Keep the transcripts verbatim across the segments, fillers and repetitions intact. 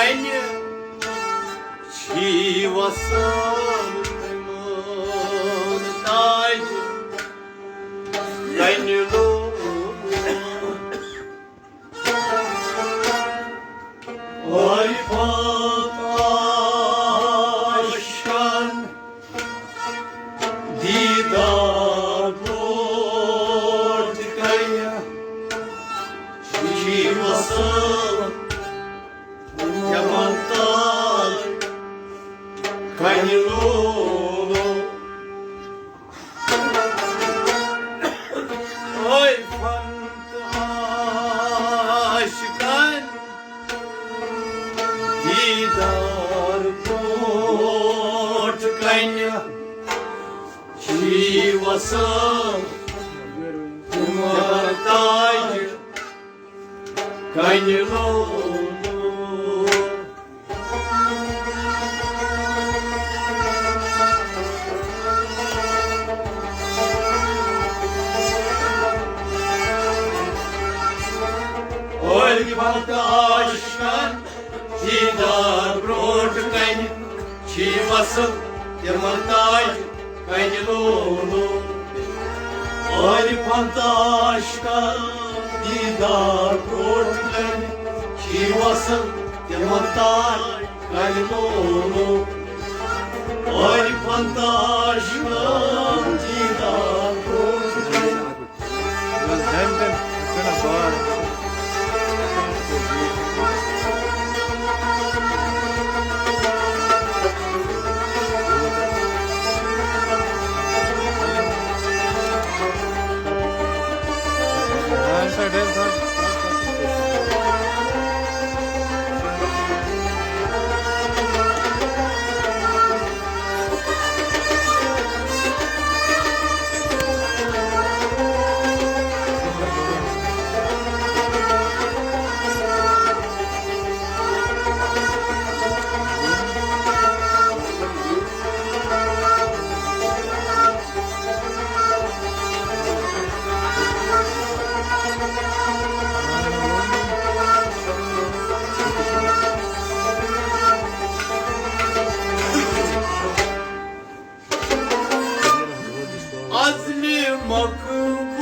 کنہِ چھی وسان تِمن تاج کنہِ لوگ۔ عارفان عاشقان دیدار برونٛٹھ کنہِ چھی وسان تِمن تاج کنہِ لولو۔ عارفان تہٕ عاشقان دیدار برونٛٹھ کنہِ چھی وسان تِمن تاج کنہِ لولو۔ عارفان تہٕ عاشقان دیدار برونٛٹھ کنہِ چھی وسان تِمن تاج کنہِ لولو۔ عارفان تہٕ عاشقان دیدار برونٛٹھ کنہِ چھی وسان تِمن تاج کنہِ لولو۔ عارفان تہٕ عاشقان دیدار برونٛٹھ کنہِ عزمِ مقبولن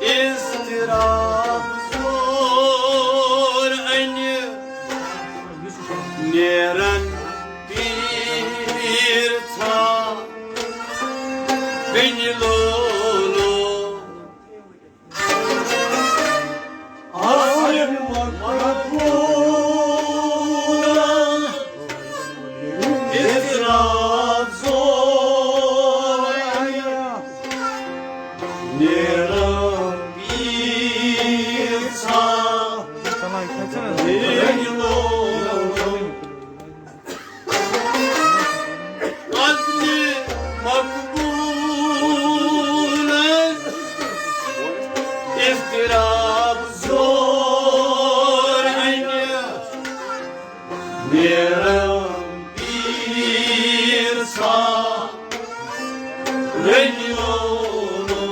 اضطراب زور انہِ نیرن پیٖر ژھا بِنہِ لولو۔ عزمِ مقبولن اضطراب زور انہِ نیرن پیٖر ژھا بِنہِ لولو۔ عزمِ مقبولن اضطراب زور انہِ نیرن پیٖر ژھا بِنہِ لولو۔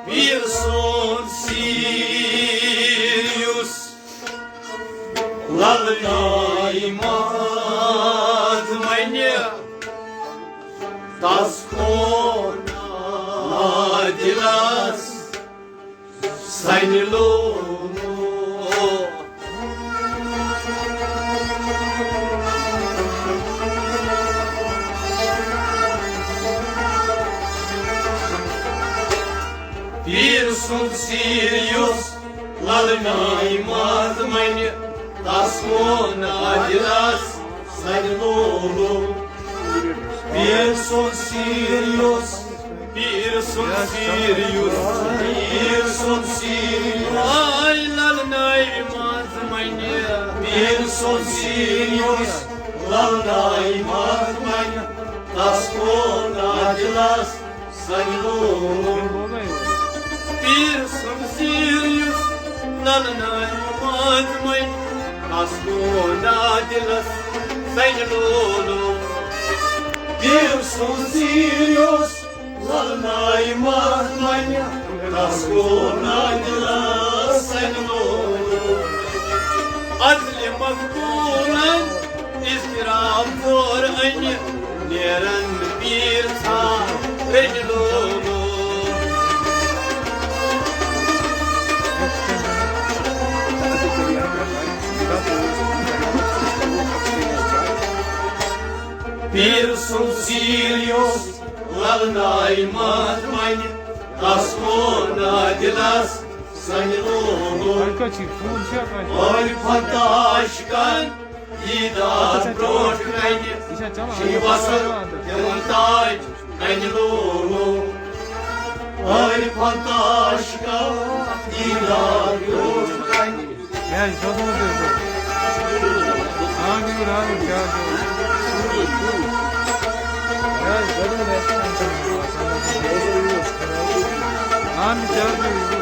پیٖر سُنٛد سیٖر یُس للہٕ نایہِ منٛز وَنہِ، تس کون دِلس سنہِ لومو۔ پیٖر سُنٛد سیٖر یُس للہٕ نایہِ منٛز وَنہِ، تس ووٚن عادلس سنہِ لولو۔ پیٖر سُنٛد سیٖر یُس، پیٖر سُنٛد سیٖر یُس، پیٖر سُنٛد سیٖر یُس، آے للہٕ نایہِ منٛز وَنہِ۔ پیٖر سُنٛد سیٖر یُس للہٕ نایہِ منٛز وَنہِ۔ تس گوٚو نادِلس سنہِ لولو۔ پیٖر سُنٛد سیٖر یُس للنایہِ ماتمے، تس گوٚو نادِلس سنہِ لولو۔ پیٖر سُنٛد سیٖر یُس للنایہِ ماتمے، تس گوٚو نادِلس سنہِ لولو۔ عدلِ مقبوٗلن اضطراب دور انہِ، نیرن پیٖر ژھانٛڈنہِ لولو۔ پیٖر سُنٛد سیٖر یُس للنایہِ ماتمے، تس گوٚو نادِلس سنہِ لولو۔ وۄنۍ کتہِ چھِ؟ فون چھا کٲنٛسہِ؟ عارفن تہٕ عاشقن دیٖدار برٛونٛٹھ کنہِ، یہِ چھا چلان؟ چھِ وصل دِوان تاج کنہِ لولو۔ عارفن تہٕ عاشقن دیٖدار برٛونٛٹھ کنہِ۔ یہِ حظ چھُ سوزمُت تۄہہِ سُہ۔ آ، گٔے راتھ کیٛاہ گوٚو؟ یہِ حظ گوٚو نہٕ اَسہِ کانٛہہ۔ آ، مےٚ کیٛاہ حظ گوٚو یہِ گوٚو؟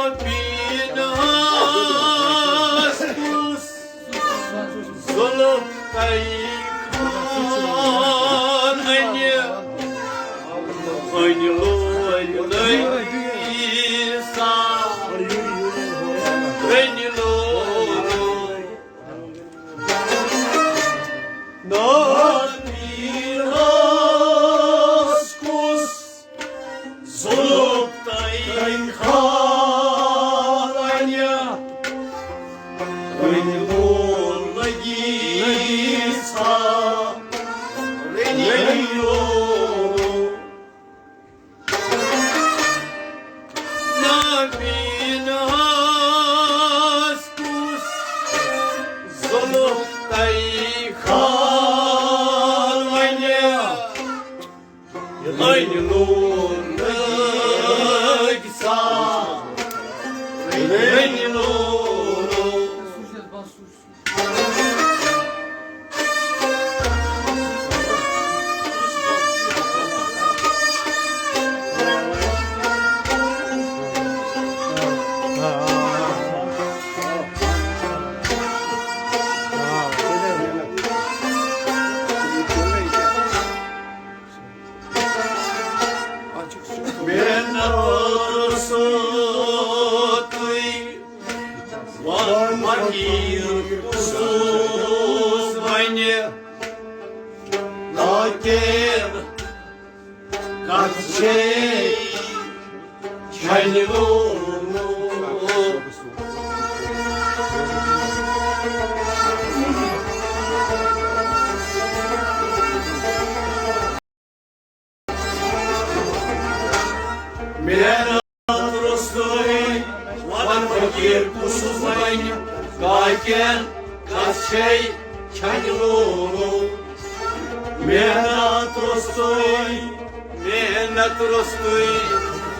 نابینا کُس زُلُف تۄہہِ خان انہِ، أنۍ لوگ نبی سا، أنۍ لوگ۔ نبی کُس زُلُف تۄہہِ خان انہِ، أنۍ لوگ نبی سا، أنۍ لوگ۔ نبینا کُس زُلُف تۄہہِ خان انہِ، أنۍ لوگ نبی سا، أنۍ لوگ۔ محنت روٚستُے وَن فقیٖر کُس وَنہِ، لاکِن کَتھ چھے چھَنہِ لولو۔ محنت روٚستُے وَن فقیٖر کُس وَنہِ، لاکِن کَتھ چھے چھَنہِ لولو۔ محنت روٚستُے، محنت روٚستُے،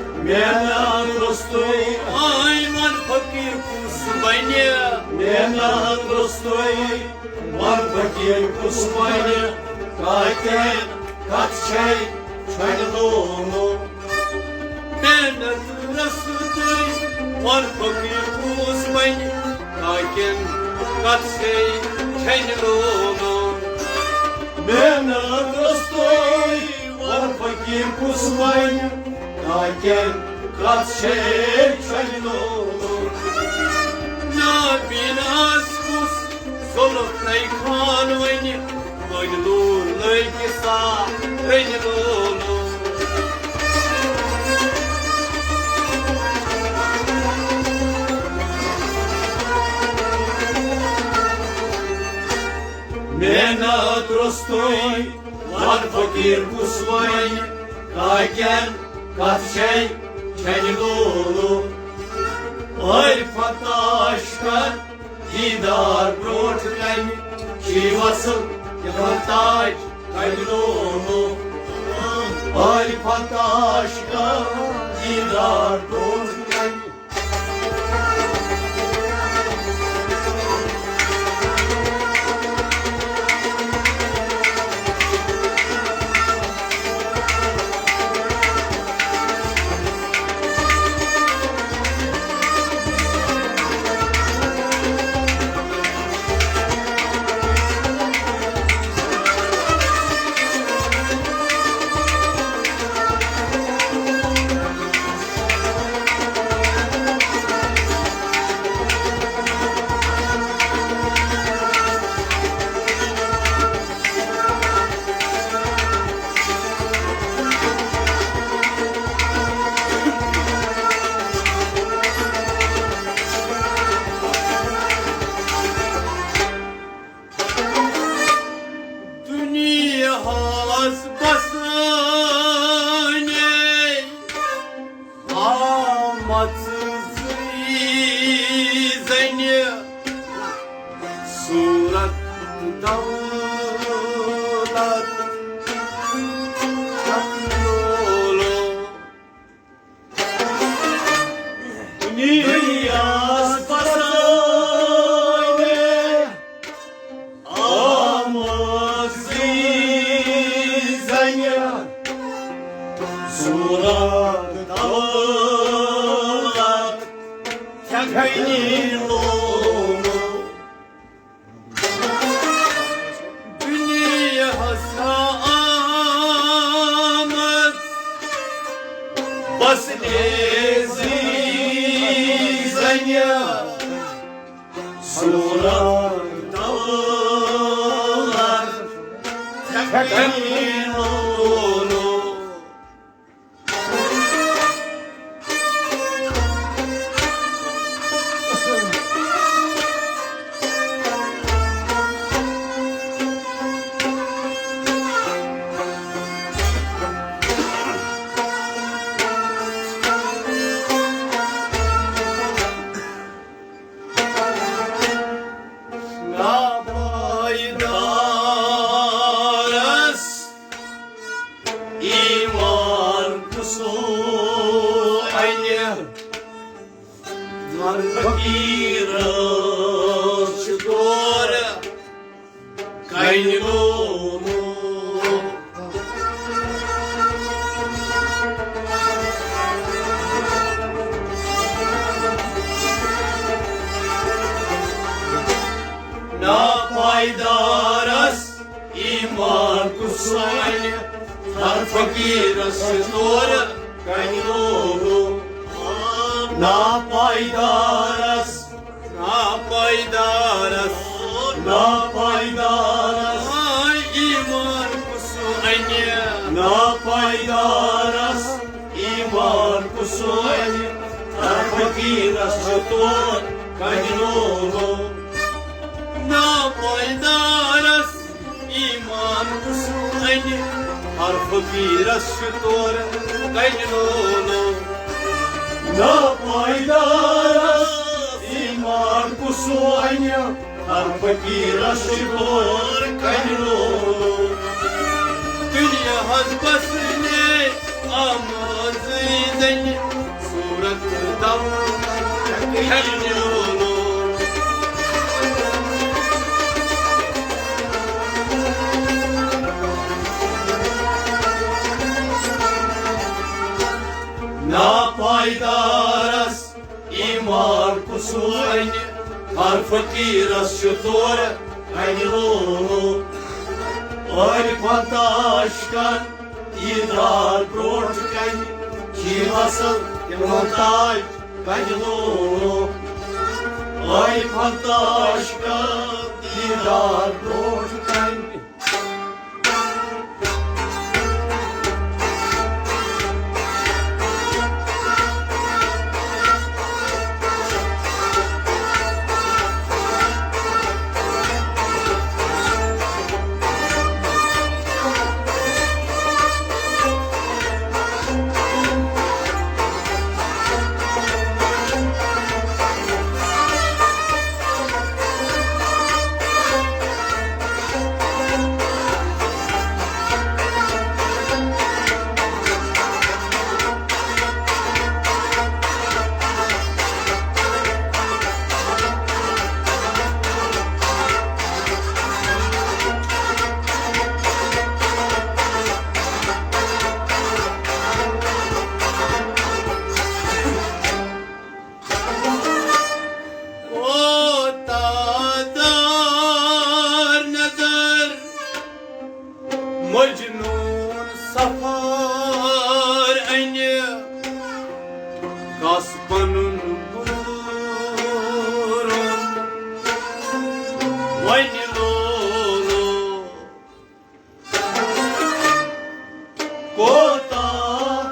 محنت روٚستُے، آے وَن فقیٖر کُس وَنہِ۔ محنت روٚستُے وَن فقیٖر کُس وَنہِ، لاکِن کَتھ چھے چھَنہِ لولو۔ محنت روٚستُے وَن فقیٖر کُس وَنہِ، لاکِن کَتھ چھے چھَنہِ لولو۔ محنت روٚستُے وَن فقیٖر کُس وَنہِ، لاکِن کَتھ چھے چھَنہِ لولو۔ نابیناہَس کُس زُلُف تۄہہِ خان وَنہِ، أنۍ لوگ نبی سا، أنۍ لولو۔ نہ درستٕے، وَن فقیٖر کُس وَنہِ، کاکٮ۪ن کَتھ چھَے، چھَنہِ لولو۔ عٲرفَن تاش کَر دیٖدار برٛونٛٹھ کَنہِ، چھُے وَصٕل تِمَن تاج کَنہِ لولو۔ عٲرفَن تاش کَر دیٖدار برٛونٛٹھ کَنہِ۔ دُنیاہَس بسٲنے آمژٕ زٕے زنہِ، صوٗرت دولت لولو۔ دُنیاہَس بسٲنے آمژٕ زٕے زنہِ، صوٗرت دولت ژےٚ کَنہِ لولو۔ دُنیاہَس آمژٕ بسنے زٕے زنہِ، صوٗرت دولت ژےٚ کَنہِ لولو۔ ناپایدارس ایمان کُس اَنہِ؟ فقیرس چھُ تورٕ کَنہِ لولو۔ ناپایدارس ایمان کُس اَنہِ؟ ہر فقیرس چھُ تورٕ کَنہِ لولو۔ ناپایدارس، ناپایدارس، ناپایدارس ایمان کُس اَنہِ؟ ناپایدارس ایمان کُس اَنہِ؟ ہر فقیرس چھُ تورٕ کَنہِ لولو۔ ناپایدارس ایمان کُس اَنہِ؟ ہر فقیرس چھُ تورٕ کَنہِ لولو۔ ناپایدارس ایمان کُس اَنہِ؟ ہر فقیرس چھُ تورٕ کَنہِ لولو۔ دُنیاہَس بسنے آمژٕ زٕے زنہِ، صوٗرت دولت ژےٚ کَنہِ لولو۔ ناپایدارس ایمان کُس اَنہِ؟ ہر فقیرس چھُ تورٕ کَنہِ لولو۔ عٲرفَن تاش کَر دیٖدار برٛونٛٹھ کَنہِ، چھُے وَصٕل تِمَن تاج کَنہِ لولو۔ عٲرفَن تاش کَر دیٖدار برٛونٛٹھ کَنہِ۔ کوتاہ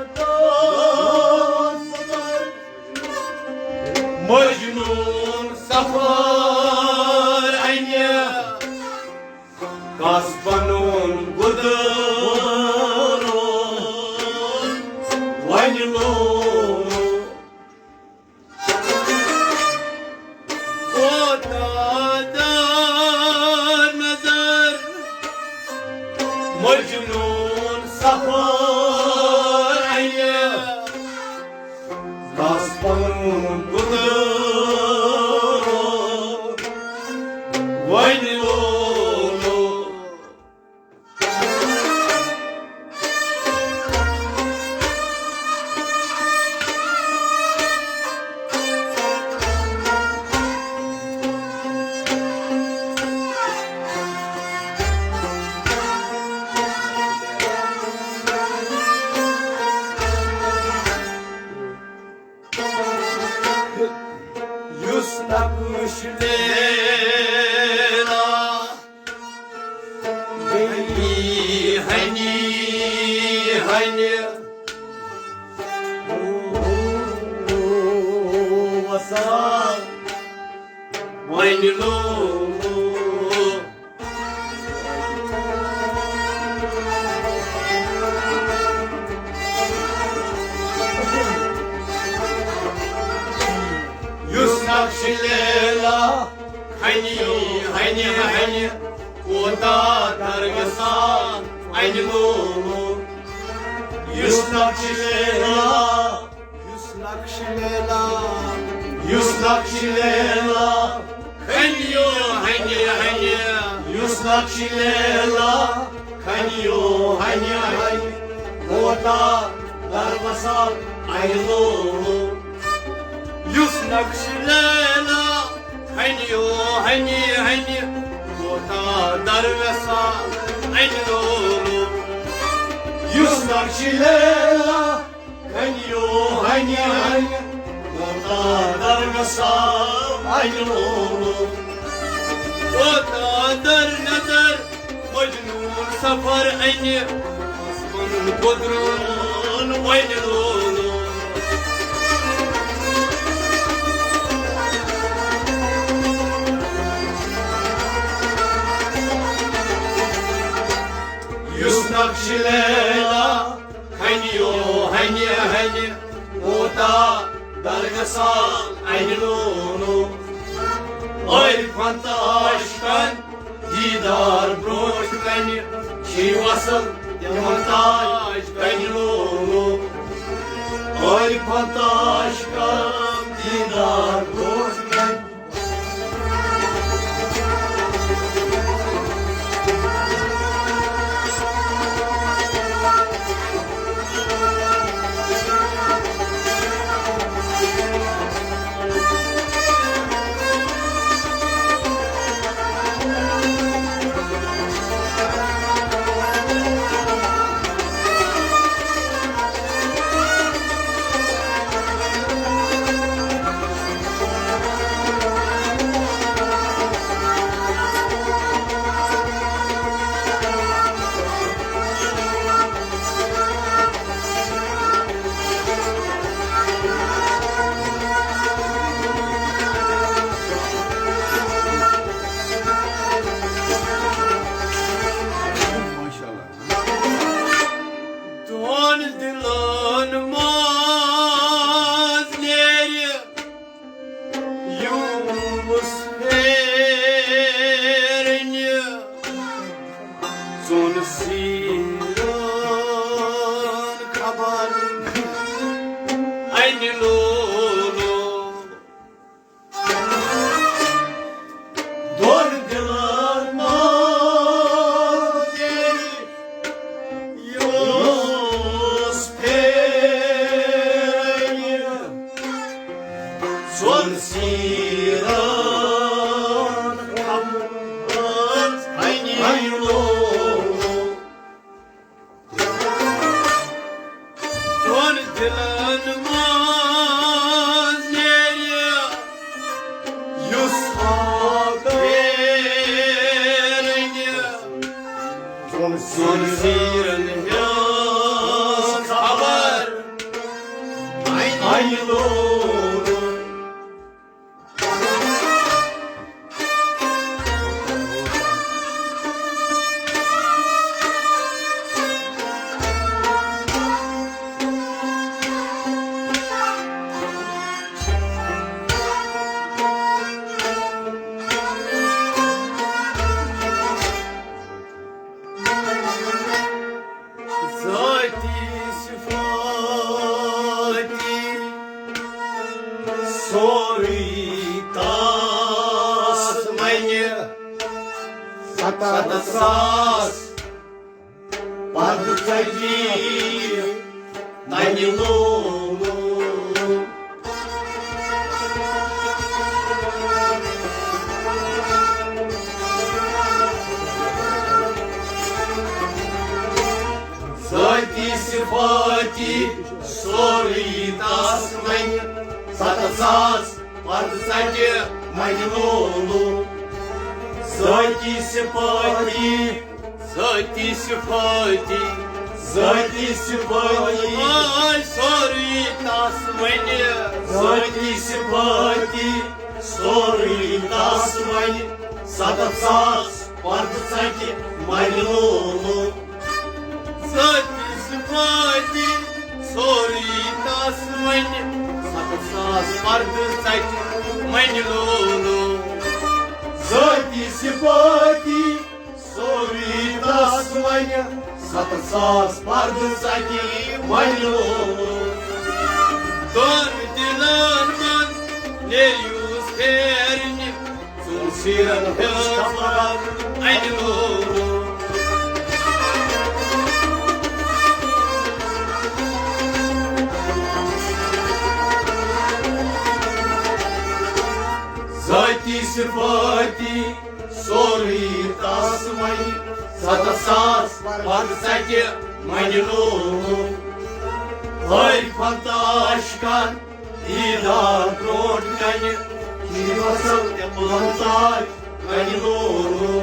مجنون سفر انہِ کس پنُن گُدُر وۄنۍ لوٚگ۔ کوتاہ دار نظر مجنون سفر انہِ کس پنُن گُدُر وۄنۍ لولو۔ یُس نقش لیلا گٔیی ہنی ہنہِ وسان وۄنۍ لوگ۔ یُس نقش لیلا ہنی ہنہِ ہنہِ کوتاہ درگہ سان انہِ لولو۔ یُس نقش لیلا، یُس نقش لیلا، یُس نقش لیلا ہنیو ہنہِ ہنہِ، یُس نقش لیلا ہنیو ہنہِ ہنہِ کوتاہ درگہ سان انہِ لولو۔ یُس نقش لیلا ہنیو ہنہِ ہنہِ کوتاہ درگہ سان انہِ لولو۔ یُس نقش لیلا ہنیو ہنہِ ہنہِ کوتاہ درگہ سان انہِ لولو۔ کوتاہ در نظر مجنون سفر انہِ پنُن گُدرون وۄنۍ لولو۔ یُس نقش لیلا ہنیو ہنہِ ہنہِ کوتاہ درگہ سان انہِ لولو۔ عارفن تہٕ عاشقن دیدار برونٛٹھ کنہِ چھی وصل تِمن تاج کنہِ لولو۔ عارفن تہٕ عاشقن دیدار برونٛٹھ کنہِ۔ دۄن دِلن منٛز نیرِ یوٗنس پھیرنہِ ژوٚن سیٖرن خبر انہِ لولو۔ دۄن دِلن منٛز یوٗنس پھیرنہِ ژوٚن سیٖرن خبر انہِ لولو۔ دۄن دِلن منٛز نیرِ یُس آب پھیرنہِ ژوٚن سیٖرن ہیوٚر۔ ساس پردٕ ژَتجی ننہِ لولو۔ ذٲتی صفٲتی سورُے تس وۄنۍ ستتھ ساس پردٕ ژَتہِ وۄنۍ لولو۔ ذٲتی صفٲتی، ذٲتی صفٲتی، ذٲتی صفٲتی۔ آے سورُے تس وۄنۍ۔ ذٲتی صفٲتی سورُے تس وۄنۍ۔ ستتھ ساس پردٕ ژَتہِ وۄنۍ لولو۔ ذٲتی صفٲتی سورُے تس وۄنۍ۔ ستتھ ساس پردٕ ژَتہِ وۄنۍ لولو۔ ذٲتی صفٲتی سورُے تس وۄنۍ۔ ستتھ ساس پردٕ ژَتہِ وۄنۍ لولو۔ دۄن دِلن منٛز نیریوس پھیرنہِ۔ ژوٚل سیٖرن ہٕنٛز خبر اَنہِ لولو۔ ذٲتی صفٲتی سورُے تس وۄنۍ۔ ستتھ ساس پردٕ ژَتہِ وۄنۍ لولو۔ ہٲرۍ پنتاش کر دیٖدار برٛونٛٹھ کنہِ، یہِ فصل تہِ بنتاش کنہِ لولو۔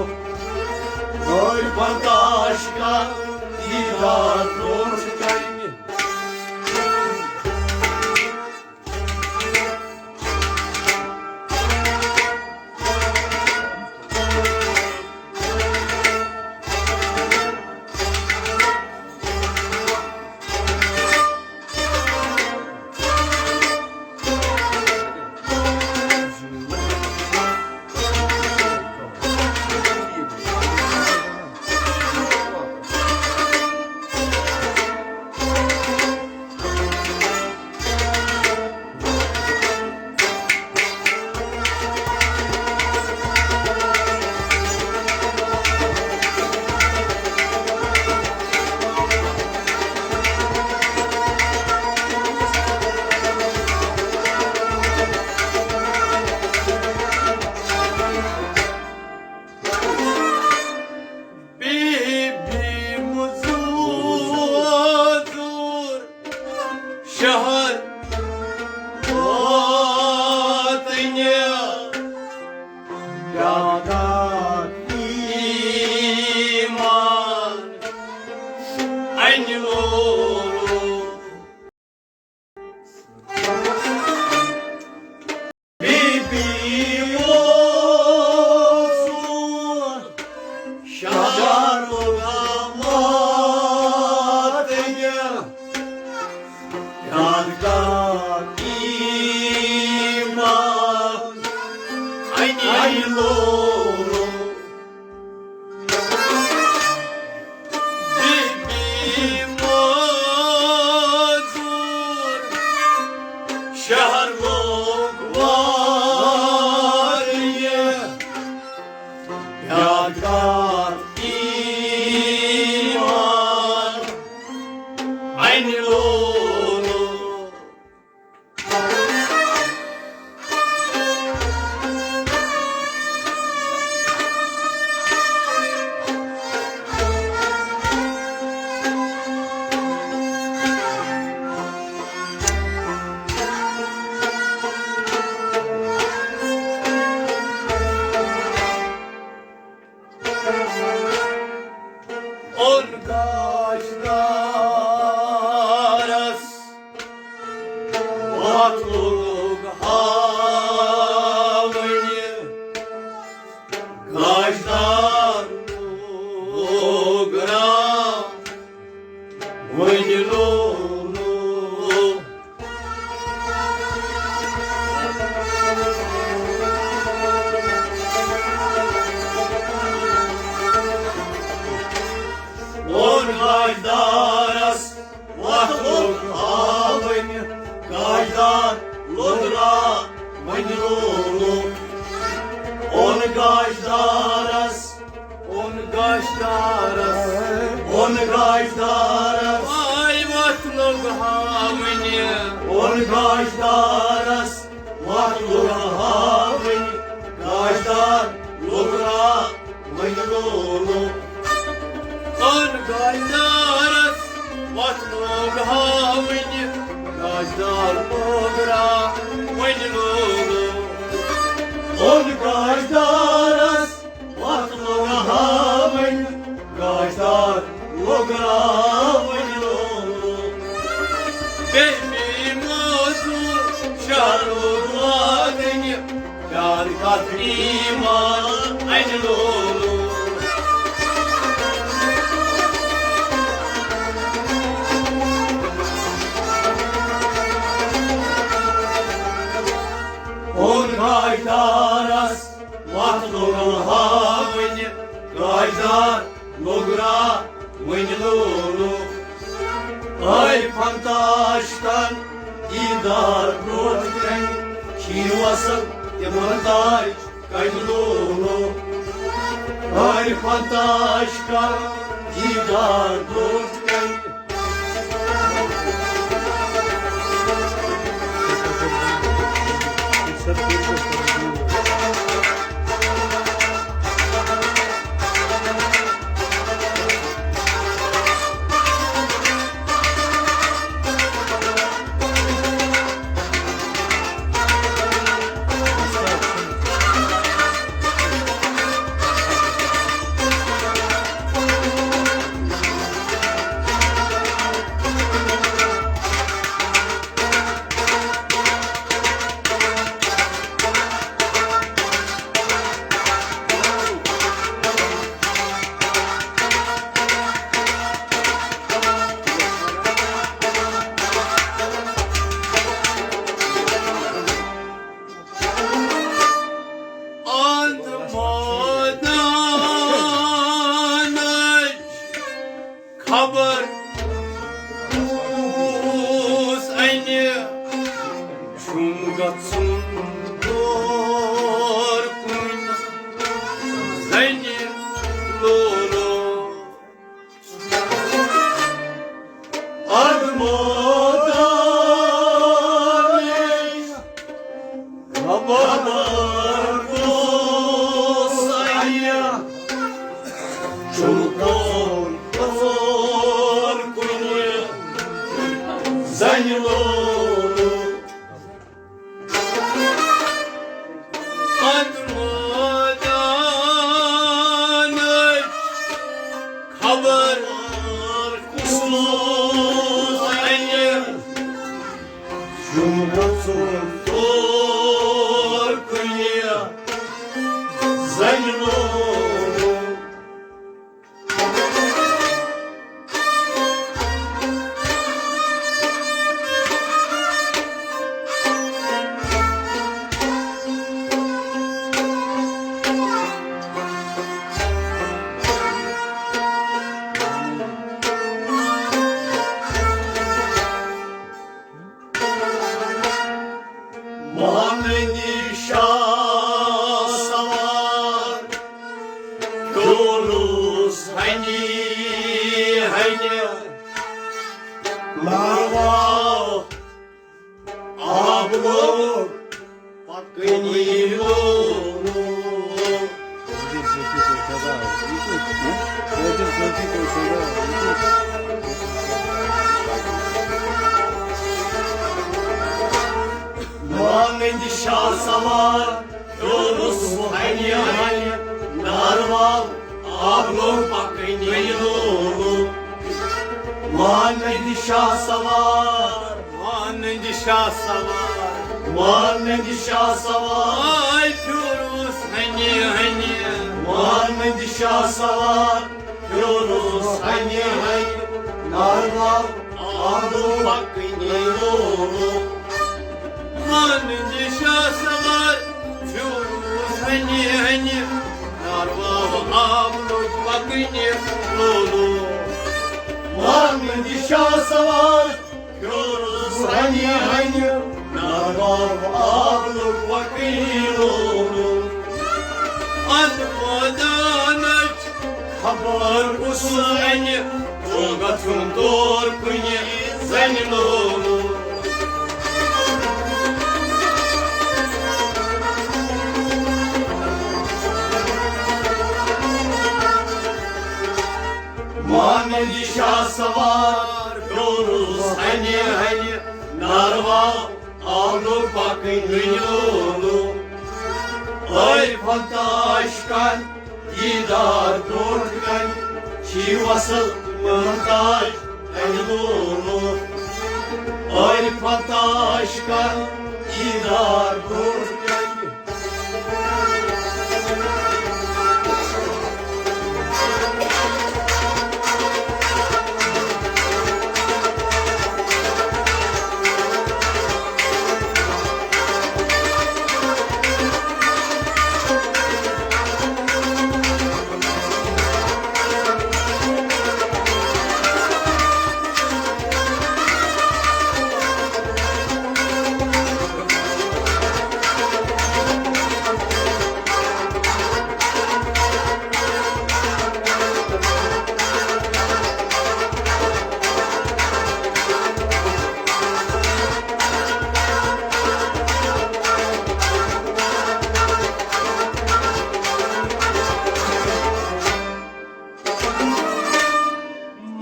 ہٲرۍ پنتاش کر دیٖدار برٛونٛٹھ کنہِ۔ بی بی مزور شہر واتنہِ، بیاکھ ایمان اَنہِ لولو۔ بی بی اوسُن شہر واتنہِ، یاد کر ایمان اَنہِ لولو۔ بی بی مزور شہر لوگ وارِ، یاد کر ایمان اَنہِ لولو۔ اوٚن گاش دارس وَتھ لوٚگ ہاوٕنہِ۔ گاش دار لوٚگ راوٕنہِ لولو۔ اوٚن گاش دارس وَتھ لوٚگ ہاوٕنہِ۔ گاش دار لوٚگ راوٕنہِ لولو۔ اوٚن گاش دارس، اوٚن گاشدارس، اوٚن گاشدارس۔ آے وتھ لوٚگ ہاوٕنہِ۔ اوٚن گاشدارس، وتھ لوٚگ ہاوٕنہِ۔ گاشدار لوٚگ را وۄنۍ لولو۔ اوٚن گاشدارس، وتھ لوٚگ ہاوٕنہِ۔ گاشدار لوٚگ را وۄنۍ لولو۔ اوٚن گاشدارس، وتھ لوٚگ ہاوٕنۍ۔ گاشدار لوٚگ را وۄنۍ لولو۔ بیٚیہِ پیٚیہِ موزوٗر شہر لوٚگ لاگٕنہِ۔ پیار کتھ ایمان انہِ لولو۔ اوٚن گاشدارس، وتھ لوٚگ ہاوٕنہِ۔ گاشدار لوٚگ را وۄنۍ لولو۔ آے فنتاش کن دیدار برونٛٹھ کنہِ، شیٖن وسل تِمن تاج کنہِ لولو۔ آے فنتاش کن دیدار برونٛٹھ کنہِ۔ اَتھ مٲدانٕچ خبر کُس اَنہِ، چھُم گژھُن تور کُنہِ زَنہِ لولو۔ اَتھ مٲدانٕچ خبر کُس اَنہِ، چھُم گژھُن تور کُنہِ زَنہِ لولو۔ اَتھ مٲدانٕچ خبر کُس اَنہِ، چھُم گژھُن تور کُنہِ زَنہِ لولو۔ ماننہِ شاہ سوار، پھیوٗرُس ہنہِ ہنہِ۔ لارواو آب لوگ، پکنی لوگ۔ ماننہِ شاہ سوار، پھیوٗرُس ہنہِ ہنہِ۔ لارواو آب لوگ، پکنی لوگ۔ ماننہِ شاہ سوار، ماننہِ شاہ سوار، ماننہِ شاہ سوار۔ آے پھیوٗرُس ہنہِ ہنہِ۔ ماننہِ شاہ سوار، پھیوٗرُس ہنہِ ہنہِ۔ لارواو آب لوگ، پکنی لوگ۔ ماننہِ شاہ سوار، پھیوٗرُس ہنہِ ہنہِ۔ لارواو آب لوگ، پکنی لولو۔ ماننہِ شاہ سوار، پھیوٗرُس ہنہِ ہنہِ۔ لارواو آب لوگ، پکنی لولو۔ اَتھ مٲدانٕچ اور کُس اَنہِ گژھُن تور کُنہِ زَنہِ لولو۔ محمد شاہ سوار ڈولُس ہنہِ ہنہِ ناروا آلو پکن لولو۔ عارفن تاش کن دیدار برونٛٹھ کن چھی وصل ممتاز کن لولو۔ عارفن تاش کن دیدار برونٛٹھ کن۔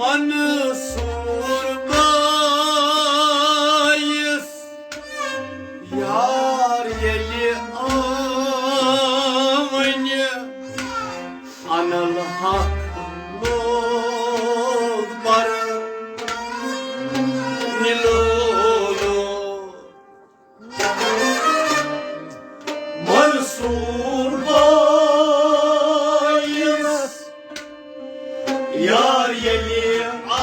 منصور بایس یار ییٚلہِ آو وۄنہِ، انل حق لوگ پر نِلولو۔ منصور بایس یار ییٚلہِ آو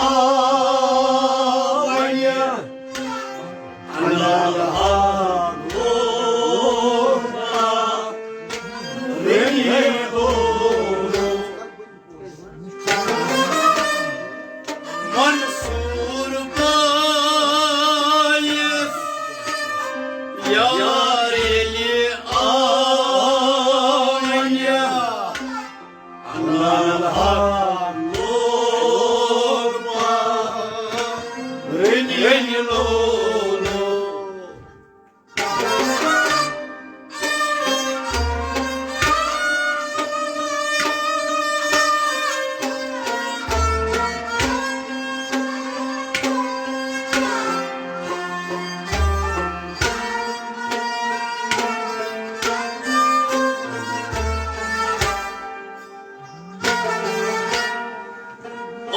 وۄنہِ، انل حق لوگ پر نِلولو۔ منصور بایس یار ییٚلہِ آو وۄنۍ، انل حق لوگ پر نِلولو۔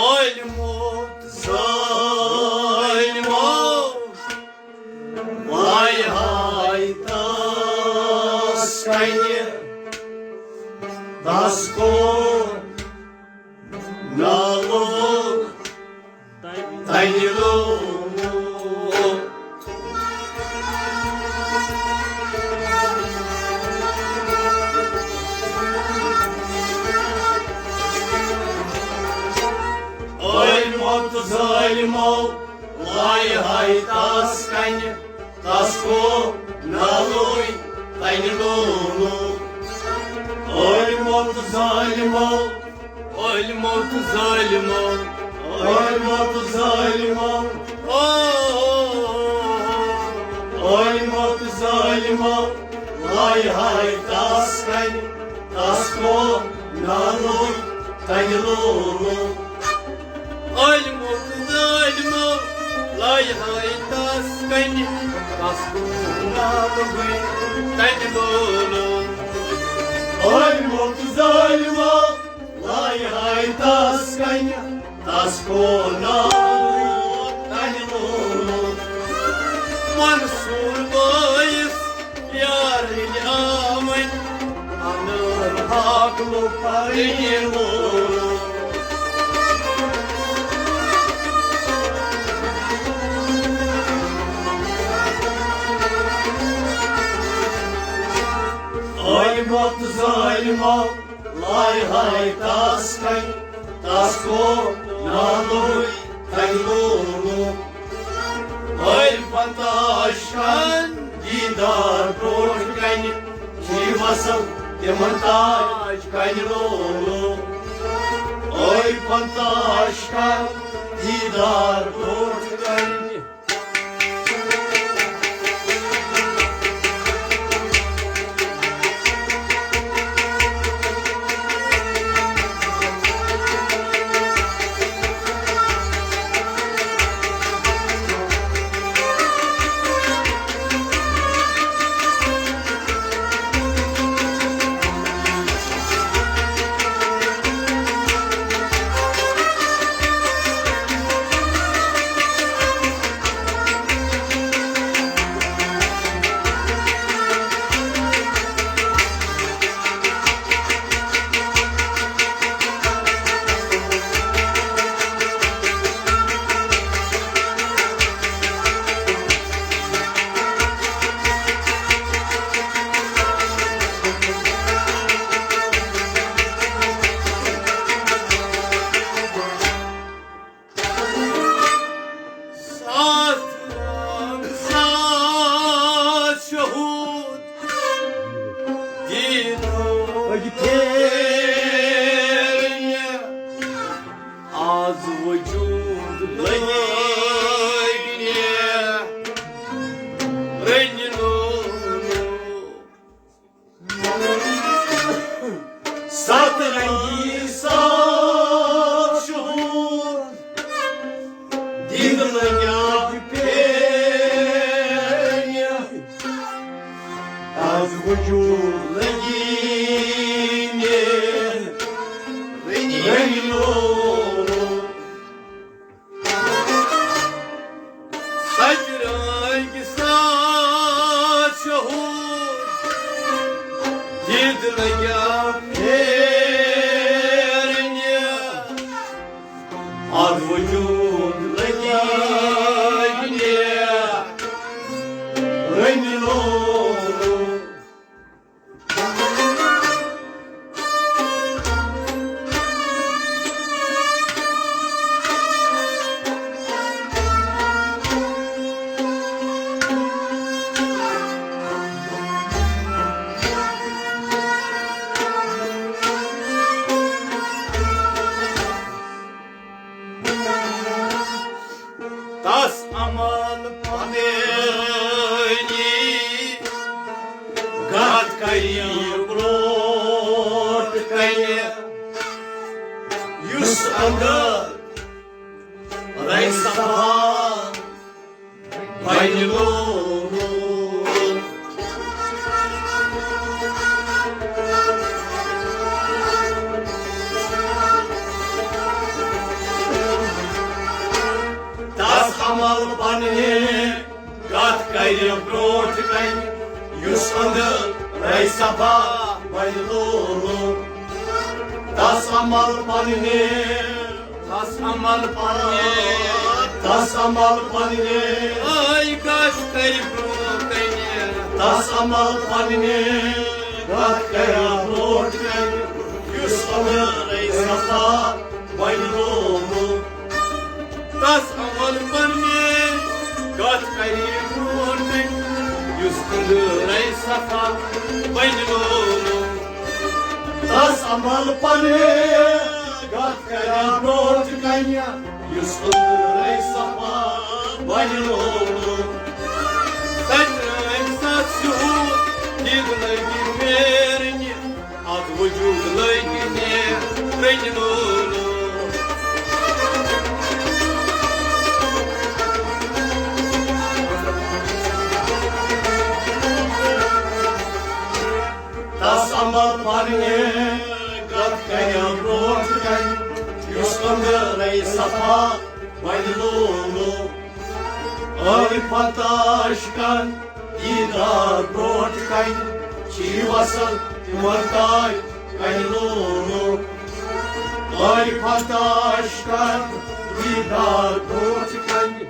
عالمو تہٕ ظالمو، وای ہاے تس کنہِ، تس کوٚر نالو تنہِ لومو۔ عالمو تہٕ ظالمو، وای ہاے تس کنہِ، تس کوٚر نالوے تنہِ لولو۔ عالمو تہٕ ظالمو، عالمو تہٕ ظالمو، عالمو تہٕ ظالمو، او۔ عالمو تہٕ ظالمو، وای ہاے تس کنہِ، تس کوٚر نالوے تنہِ لولو۔ عالمو تہٕ ظالمو، لایہِ ہاے تس کنہِ، تس کوٚر نالوے تنہِ لولو۔ عالمو تہٕ ظالمو، لایہِ ہاے تس کنہِ، تس کوٚر نالوے تنہِ لولو۔ منصور بایس یار ییٚلہِ آو وۄنۍ، انل حق لوگ پر نِلولو۔ عالمو تہٕ ظالمو، لایہِ ہاے تس کنہِ، تس کوٚر نالوے تنہِ لولو۔ عارفن تاش کن دیدار برونٛٹھ کنہِ، چھی وصل تمن تاش کنہِ لولو۔ ٲے پنتاش کر دیدار برونٛٹھ کنہِ۔ ساتھ رنگ ساتھ شہود دیدو پھیرنہِ، آز وجود لگہِ رنگی لولو۔ سترنگی ساتھ شہود دید لگیا پھیرنہِ، آز وجود لگی مےٚ رنگی لولو۔ سترنگی ساتھ شہود دید لگیا پھیرنہِ، آز وجود لگی مےٚ رنگی لولو۔ تس عمل پننی گتھ کری برونٹھ کنہِ، یُس اندر رہی صفا بنہِ لولو۔ تس عمل پننہِ گتھ کرِ برونٹھ کنہِ، یُس أنٛدرٕ رہہِ صفا بنہِ لولو۔ تس عمل پننہِ تس عمل پننہِ، تس عمل پننہِ، آے گژھ کرِ برونٛہہ کنہِ۔ تس عمل پننہِ، گژھ کرِ برونٛٹھ کنہِ۔ یُس عمل صفا بنہِ لولو۔ تس عمل پننہِ، گژھ کرِ برونٛٹھ کنہِ۔ یُس أنٛدرٕ صفا بنہِ لولو۔ تس عمل پننہِ، گژھ کرِ برونٛٹھ کنہِ۔ یُس أنٛدرٕ صفا بنہِ لولو۔ سچ رنٛگۍ سچ شہوٗد، دِد لگہِ پھیرنہِ۔ اتھ وجود لگہِ نیر رنگہِ لولو۔ تس عمل پننہِ، گتھ کرِ برونٛٹھ کنہِ۔ یُس أنٛدرٕ صفا بنہِ لولو۔ آے پتاش کن دیدار برونٛٹھ کنہِ، چھی وسان تِمن تاج کنہِ لولو۔ آے پتاش کن دیدار برونٛٹھ کنہِ۔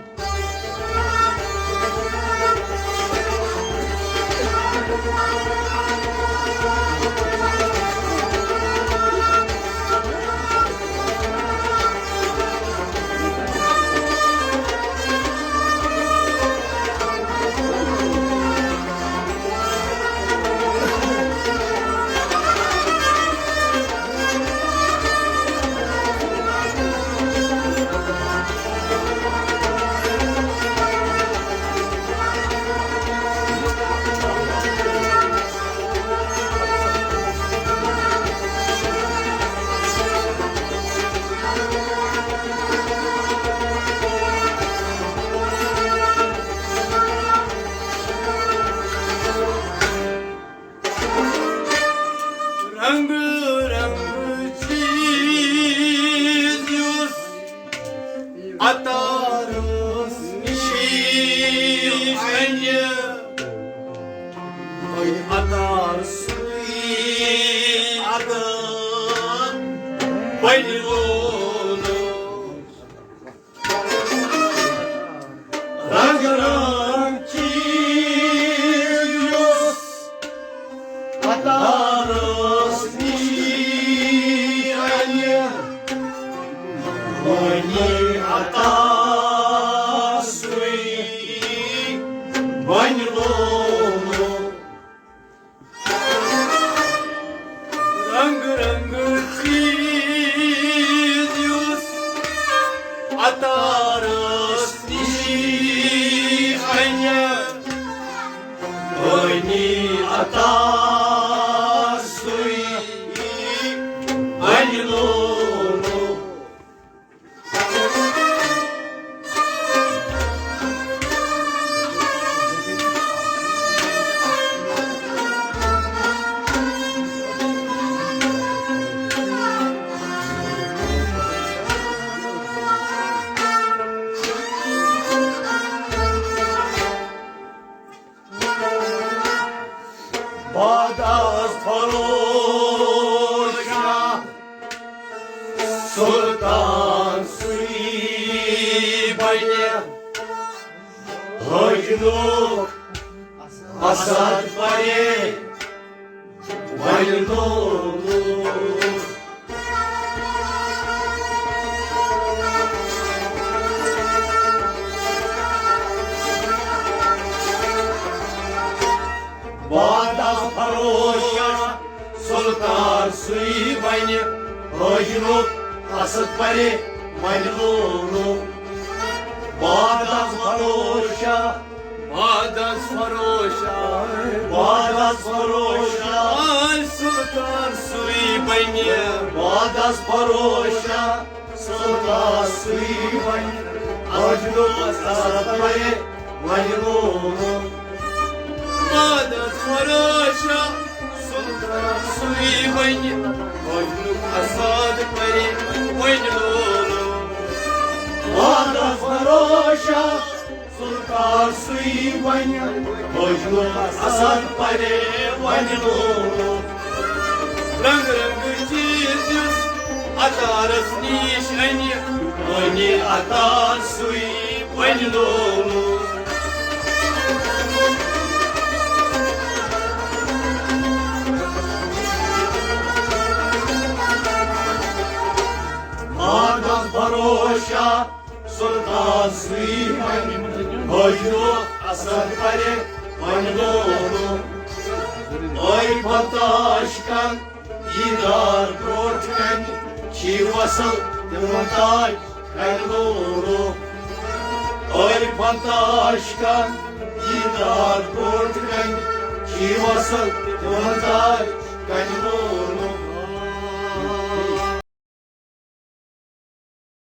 اَنہِ وۄنۍ عطار سُے اَدٕ بَنہِ لولہٕ۔ رنگ رنگ چیز یُس عطارس نِش اَنہِ، وۄنۍ عطار سُے بَنہِ لولہٕ۔ رنگ رنگ چیز یُس عطارس نِش اَنہِ، وۄنۍ عطار سُے بَنہِ لولہٕ۔ بعد از فروشہ سلطان سُے بَنہِ حٲجنُک اسد پَرِ وۄنۍ لولہٕ۔ بعد از فروشہ سلطان سُے بَنہِ حٲجنُک اسد پَرِ وۄنۍ لولہٕ۔ بعد از فروشہ، بعد از فروشہ، بعد از فروشہ، آے سلطان سُے بَنہِ۔ بعد از فروشہ سلطان سُے بَنہِ حٲجنُک اسد پَرِ وۄنۍ لولہٕ۔ بعد از فروشہ سلطان سُے بَنہِ حٲجنُک اسد پَرِ وۄنۍ لولہٕ۔ بعد از فروشہ سلطان سُے بَنہِ حٲجنُک اسد پَرِ وۄنۍ لولہٕ۔ رنگ رنگ چیز یُس عطارس نِش اَنہِ، وۄنۍ عطار سُے بَنہِ لولہٕ۔ بعد از فروشہ سلطان سُے بَنہِ حٲجنُک اسد پَرِ وۄنۍ لولہٕ۔ أے پنتاش کن دیدار برونٛٹھ کنہِ چھی وصل تِمن تاج کنہِ لولہٕ۔ أے پنتاش کن دیدار برونٛٹھ کنہِ چھی وصل تِمن تاج